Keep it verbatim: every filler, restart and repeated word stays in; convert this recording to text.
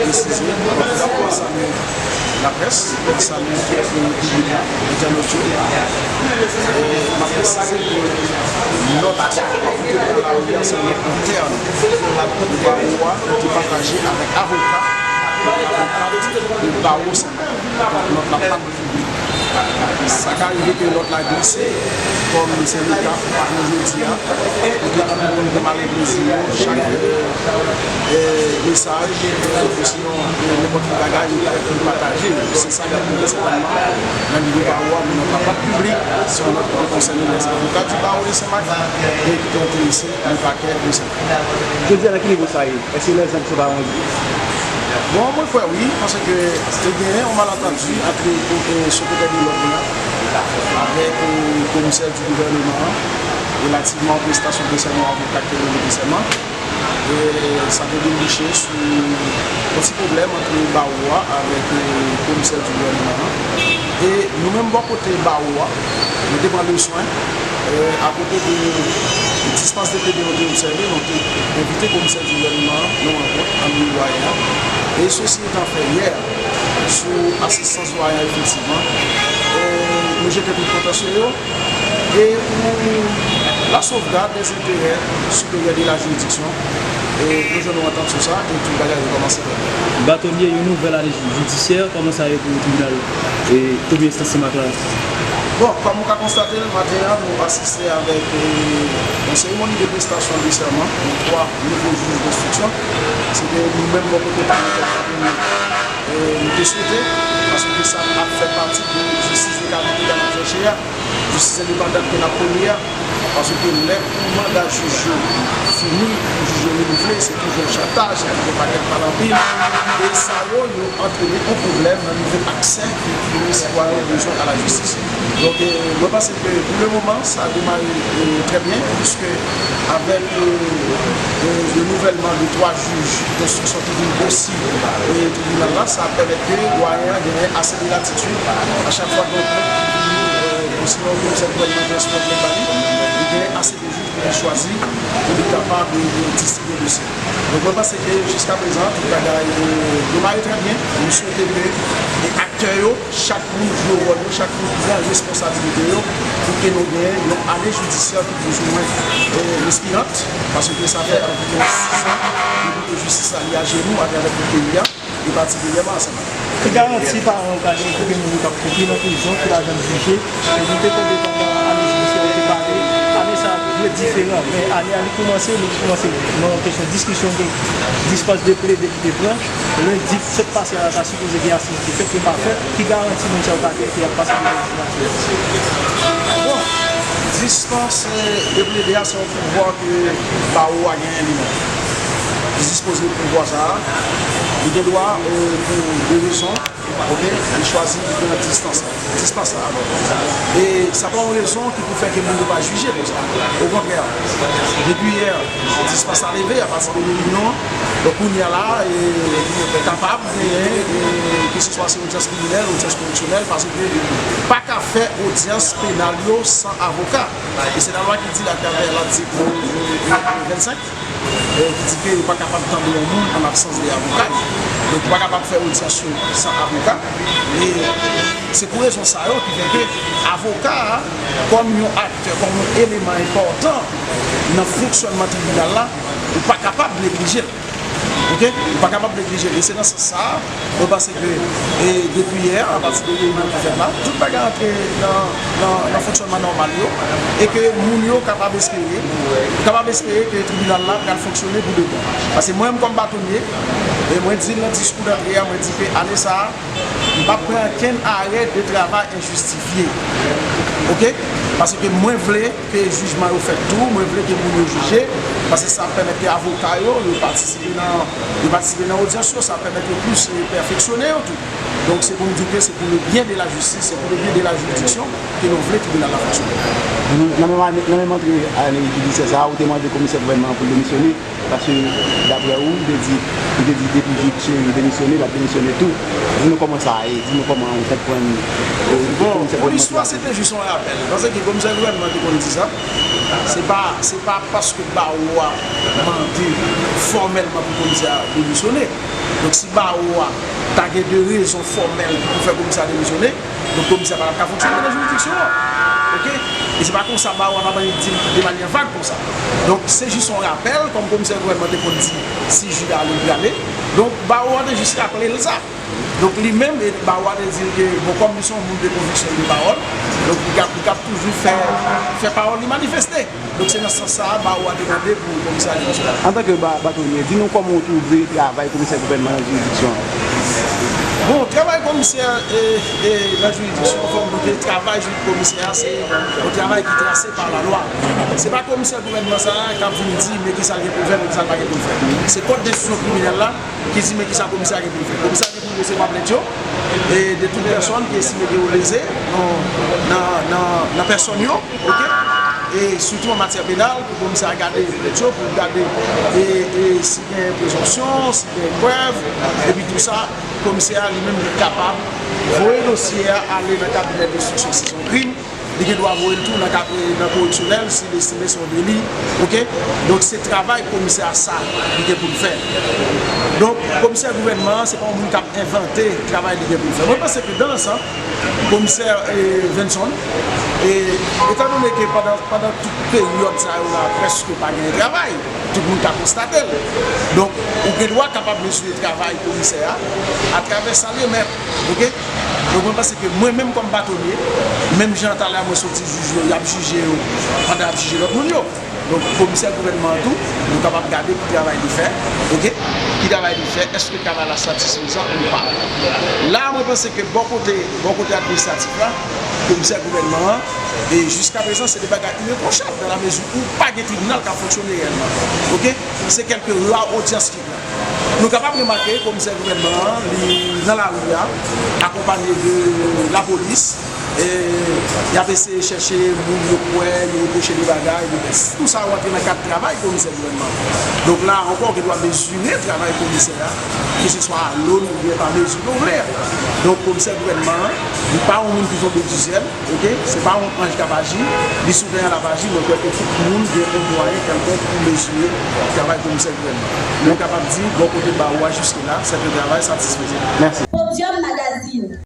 Presize, m ap salye laprès, m ap salye tout piblik la, entènot yo. E m ap presize ke nòt ke pran lari a se nòt entèn ke bawo a te pataje avèk avoka, avèk avokat bawo Senmak. Donk, nòt la pa t piblik. Sa ka rive ke nòt la glise, kòm sendika, nou jodi a, nou te konn pran malplezi yo, chak, e, mesaj, e, osinon, e, nenpòt ki bagay, nou ta fè pou pataje. Se sa k ap rive sètènman nan nivo bawo a, men nòt la pa t piblik, se yon nòt ki te konsène lèzavoka di bawo de Senmak, e ki te enterese le pakè de Senmak. Jodi a, nan ki nivo sa ye? Èske lèzanm se pa yon... Bon, mwen kwè wi, paske te gen yon malantandi ant, e, sekretè de lòd la avèk, e, komisè di gouvèneman an, relativman a prestasyon de sèman avoka ki te rele de sèman. E sa te debouche sou yon ti pwoblèm ant bawo a avèk, e, komisè di gouvèneman an. E nou menm bò kote bawo a, nou te pran leson, e, akote de dispans de plede nou te obsève, nou te envite komisè di gouvèneman an nan rankont an mitan dwayen an. E sesi etan fè yè, sou asistans dwayen an efektivman, e, nou jete tout kontansye yo. E pou la sauvegarde des intérêts supérieurs de la juridiction, e nou jwenn yon antant sou sa, e tout bagay rekòmanse. Batonye, yon nouvèl ane jidisyè, kòman sa ye pou tribinal, e, premye enstans Senmak la? Bon, kòm ou ka konstate l, maten an, nou asiste avèk, e, yon seremoni de prestasyon de sèman de twa nouvo jij denstriksyon. Se te nou menm bò kote nou, e, nou te swete, paske sa ap fè pati de jistis de kalite ke n ap chèche a. Jistis endepandant ke n ap premye a, paske lè pou manda jij yo fini, pou jij yo renouvle, se toujou yon chantaj, se toujou yon pakèt pale anpil, e sa yo, yo antrene yon pwoblèm nan nivo aksè ke sitwayen yo bezwen a la jistis. Donk, e, mwen panse ke pou le moman, sa demare, e, trè byen, puiske avèk, e, e, renouvèlman de twa jij denstriksyon ki vin posib, e, tribinal la, sa ap pèmèt ke dwayen an genyen ase de latitid a chak fwa gen yon plent ki vini, e, osinon komisè gouvènman transmèt plent ba li, li gen ase de jij pou li chwazi, pou li kapab, e, distribye dosye. Donk, mwen panse ke jiskaprezan, tout bagay, e, demare trè byen. Nou swete ke, e, aktè yo, chak moun jwe wòl yo, chak moun pran responsabilite yo, pou ke nou gen yon ane jidisyè ki plizoumwen, e, respirant, paske sa fè anviwon sis an depi ke jistis la li ajenou atravè tout peyi a. E patikilyèman ansanm. Ki garanti paran yo ka gen pou gen moun yo k ap kouri nan prizon, ki pa janm jije? E nou te tande pandan ane jidisyè yo te pale, ane sa a dwe diferan, men ane a li koumanse, li koumanse nan yon kesyon diskisyon de dispans de plede ki te pran. Lendi sèt pase a, ta sipoze gen asiz ki fèt, yo pa fèt. Ki garanti moun sa yo ka gen ke y ap pase devan jijisman? Bon, dispans de plede a se yon pouvwa ke bawo a genyen li menm. Li dispoze de pouvwa sa a. Li gen dwa, e, pou de rezon, oke, li chwazi pou pran distans, dispans la, alò. E sa pa yon rezon ki pou fè ke moun yo pa jije pou sa. Okontrè, depi yè, dispans la leve apati de reyinyon an. Donk, kounye a la, e, kapab genyen, e, keseswa se odyans kriminèl, odyans koreksyonèl, paske pa ka fè odyans penal yo san avoka. E se lalwa ki di l atravè latik vennsenk, e, ki di ke yo pa kapab tande yon moun an absans de avoka. Donk, yo pa kapab fè odyans yo san avoka. E se pou rezon sa yo ki fè ke avoka a, kòm yon aktè, kòm yon eleman enpòtan nan fonksyònman tribinal la, ou pa kapab neglije l. Oke? Ou pa kapab neglije l. E se nan sans sa a, mwen panse ke, e, depi yè, apati de reyinyon ki fèt la, tout bagay antre nan, nan, nan fonksyònman nòmal yo, e ke moun yo kapab espere, kapab espere ke tribinal la pral fonksyone pou de bon. Paske mwen menm kòm batonye, e mwen di l nan diskou dantre a, mwen di ke ane sa a, m p ap pran okenn arè de travay enjistifye. Oke? Paske mwen vle ke jijman yo fèt tou, mwen vle ke moun yo jije, paske sa ap pèmèt ke avoka yo, yo patisipe nan, yo patisipe nan odyans yo, sa ap pèmèt yo plis, e, pèfeksyone yo tou. Donk, se pou m di ke se pou le byen de la jistis, se pou le byen de la jiridiksyon ke nou vle tribinal la fonksyone. Nan menm ane, nan menm antre ane jidisyè sa a, ou te mande komisè gouvènman an pou l demisyone, paske, daprè ou, ou te di, ou te di depi Jude Chéry demisyone, l ap demisyone tou. Di nou kòman sa a ye, di nou kòman ou konprann, e, komisè gouvènman an. Bon, pou listwa, se te jis yon rapèl. Paske komisè gouvènman te konn di sa. Se pa, se pa paske bawo a mande fòmèlman pou komisè a demisyone. Donk, si bawo a ta gen de rezon fòmèl pou fè komisè a demisyone, donk, komisè pa t ap ka fonksyone nan jiridiksyon an. Oke? E se pa konsa bawo a t ap annik di l de manyè vag konsa. Donk, se jis yon rapèl, kòm komisè gouvènman te konn di, si Jude ale, l prale. Donk, bawo a te jis raple l sa. Donk, li menm, e bawo a te di l ke, bon, kòm li se yon moun de konviksyon e de pawòl, donk, li k ap, li k ap toujou fè, fè pawòl li manifeste. Donk, se nan sans sa a, bawo a te mande pou komisè a demisyone. Antanke ba-, batonye, di nou kòman w twouve travay komisè gouvènman nan jiridiksyon an? Bon, travay komisè, e, e, nan jiridiksyon, fò m di ke travay jiri-, komisè a, se yon travay ki trase pa lalwa. Se pa komisè gouvènman sa a k ap vin di, men kisa l gen pou l fè, men kisa l pa gen pou l fè. Se kòd de enstriksyon kriminèl la ki di, men kisa komisè a gen pou l fè. Komisè a gen pou l resevwa plent yo, e de tout pèsòn ki estime ke yo leze nan, nan, nan, nan pèsòn yo, oke? E sitou an matyè penal, pou komisè a gade plent yo, pou l gade, e, e si gen prezonpsyon, si gen prèv, epi tou sa, komisè a li menm li kapab voye dosye a ale nan kabinè denstriksyon si se yon krim, li gen dwa voye l tou nan ka-, e, nan koreksyonèl si l estime se yon deli, oke? Donk, se travay komisè a sa li gen pou l fè. Donk, komisè gouvènman an, se pa yon moun k ap envante travay li gen pou l fè. Mwen panse ke dan lansanm, komisè, e, Venson, e, etandone ke pandan, pandan tout peryòd sa yo la, prèske pa gen travay, tout moun ka konstate l. Donk, ou gen dwa kapab mezire travay komisè a atravè sa li menm. Oke? Donk, mwen panse ke mwen menm kòm batonye, menm jan talè a mwen sot di jij yo, y ap jije yo pandan y ap jije lòt moun yo. Donk, komisè gouvènman an tou, nou kapab gade ki travay li fè, oke? Ki travay li fè, èske travay la satisfezan ou pa? La, mwen panse ke bò kote, bò kote administratif la, komisè gouvènman an, e jiskaprezan, se de bagay irepwochab, dans la mesure où pa gen tribinal k ap fonksyone reyèlman. Oke? Se kèlke ra odyans ki pran. Nou kapab remake komisè gouvènman an, li nan lari a, akonpanye de lapolis, e y ap eseye chèche moun yo kwè, yo repwoche de bagay, yo, tou sa rantre nan kad travay komisè gouvènman an. Donk la ankò, ou gen dwa mezire travay komisè a, keseswa a lòn oubyen pa mezi ke w vle a. Donk komisè gouvènman an, li pa yon moun ki tonbe dizyèm, oke? Se pa yon anj k ap aji, li souvan l ap aji, mwen kwè ke tout moun gen yon mwayen kèlkonk pou mezire travay komisè gouvènman. Men nou kapab di, bò kote bawo a jiske la, se te travay satisfezan. Mèsi. Podium Magazine.